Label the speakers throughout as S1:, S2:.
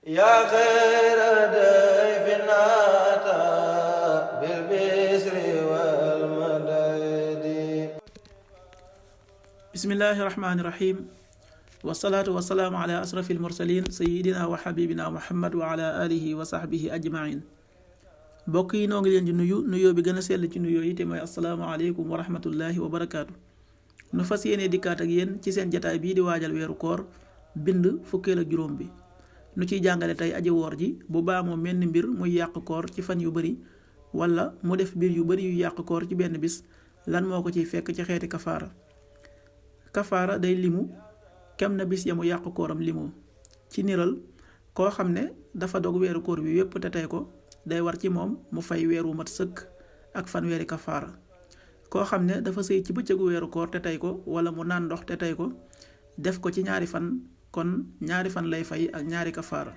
S1: yaa xayra dayfin ataa bil bisri wal madadi.
S2: bismillahi rahmaani rahim. wasalaatu wasalaamu ala asrafil mursalin sayidina wa xabibina muhammad wa ala alihi wa sahbihi ajmain. mbokk yi noo ngi leen di nuyoo bi gën a sell ci nuyoo yi te mooy asalaamaaleykum wa rahmatullahi wa barakaatu. nu fas yéene dikkaat ak yéen ci seen jataay bii di waajal weeru koor bind fukkeel ak juróom bi. nu ciy jàngale tey aji woor ji bu baamoo menn mbir muy yàq koor ci fan yu bari wala mu def mbir yu bari yu yàq koor ci benn bis lan moo ko ciy fekk ci xeeti kafaara. kafaara day limu kem na bis ya mu yàq kooram limoo ci niral koo xam ne dafa dog weeru koor bi yépp te tey ko day war ci moom mu fay weer wu mat sëkk ak fanweeri kafaara. koo xam ne dafa sëy ci bëccëgu weeru koor te tey ko wala mu naan ndox te tey ko def ko ci ñaari fan kon ñaari fan lay fay ak ñaari kafaara.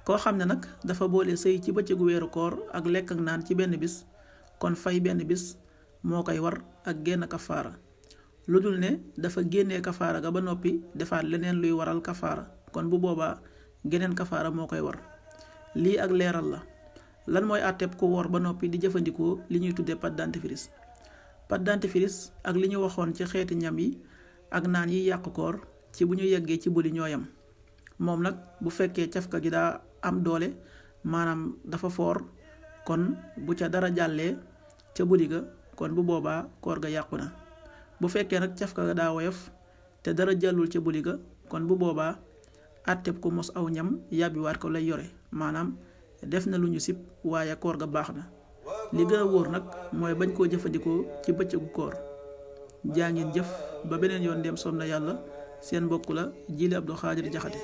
S2: koo xam ne nag dafa boole sëy ci bëccëgu weeru koor ak lekk ak naan ci benn bis kon fay benn bis moo koy war ak génn kafaara. lu dul ne dafa génnee kafaara ga ba noppi defaat leneen luy waral kafaara kon bu boobaa geneen kafaara moo koy war. lii ak leeral la. lan mooy àtteeb ku woor ba noppi di jëfandikoo li ñuy tuddee pâte dentifrice. pâte dentifrice ak li ñu waxoon ci xeeti ñam yi ak naan yi yàq koor ci bu ñu yeggee ci buli ñooyam. moom nag bu fekkee cafka gi daa am doole maanaam dafa foor kon bu ca dara jàllee ca buli ga kon bu boobaa koor ga yàqu na. bu fekkee nag cafka ga daa woyof te dara jàllul ca buli ga kon bu boobaa àtteeb ku mos aw ñam yàbbiwaat ko lay yore maanaam def na lu ñu sib waaye koor ga baax na. li gën a wóor nag mooy bañ koo jëfandikoo ci bëccëgu koor. jaa ngeen jëf ba beneen yoon dem som na yàlla seen mbokk la Jili Abdou Khadir Jaxate.